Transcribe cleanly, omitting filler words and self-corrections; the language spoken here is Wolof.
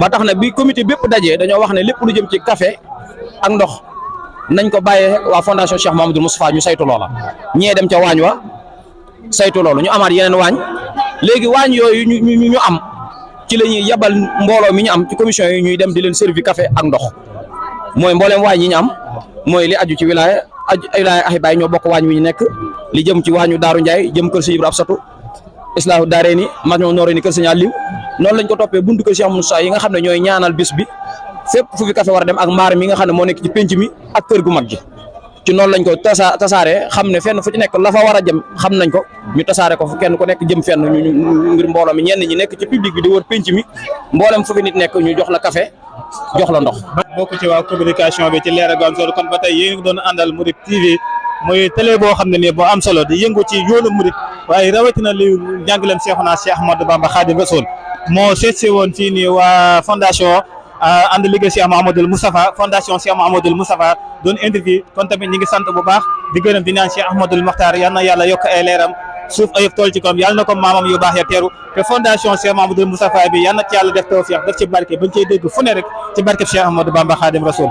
ba tax na bi comité bépp dajee dañoo wax ne lépp lu jëm ci café ak ndox nañ ko bàyyee waa fondation Cheikh Mouhamadoul Moustapha ñu saytu loola ñee dem ca waañ wa saytu loolu ñu amaat yeneen waañ léegi waañ yooyu ñu am ci la ñuy yabal mbooloo mi ñu am ci commission yi ñuy dem di leen servi café ak ndox mooy mbooleem waañ yi ñu am mooy li aju ci wilaya Ahibaay ñoo bokk waañ wi ñu nekk li jëm ci waañu Daaru Njaay jëm kër Sëñ Ibra Absatu Islaahu Daareeni Majmahun Nurayni kër Sëñ Aliou noonu lañ ko toppee buntu kër Cheikh Moussa yi nga xam ne ñooy ñaanal bis bi fépp fu fi café war a dem ak mbaar mi nga xam ne moo nekk ci penc mi ak kër gu mag gi ci noonu lañ ko tasaaree xam ne fenn fu ci nekk la fa war a jëm xam nañ ko ñu tasaare ko fu kenn ku nekk jëm fenn ñu ngir mbooloo mi ñenn ñi nekk ci public bi di wër penc mi mboolem fu fi nit nekk ñu jox la café jox la ndox. bokk ci waa communication bi ci leer ak am solo kon ba tey yéen ngi doon àndal Mouride TV muy télé boo xam ne nii boo am solo di yëngu ci yoonu Mouride waaye rawatina li njàngaleem Seexuna Cheikh Ahmadou Bamba Khadim Rasoul moo seetsi woon fii nii waa fondation ànd liggéey Cheikh Mouhamadoul Moustapha fondation Cheikh Mouhamadoul Moustapha doon interview kon tamit ñi ngi sant bu baax di gërëm di ñaan Cheikh Ahmadoul Makhtar yal na yàlla yokk ay leeram suuf ayëf tool ci koom yàlla na ko maamam yu baax ya teeru te fondation Cheikh Mouhamadoul Moustapha bi yal na ci yàlla def tawfiq def ci barke bañ cey dégg fu ne rek ci barke Cheikh Ahmadou Bamba Khadim Rasoul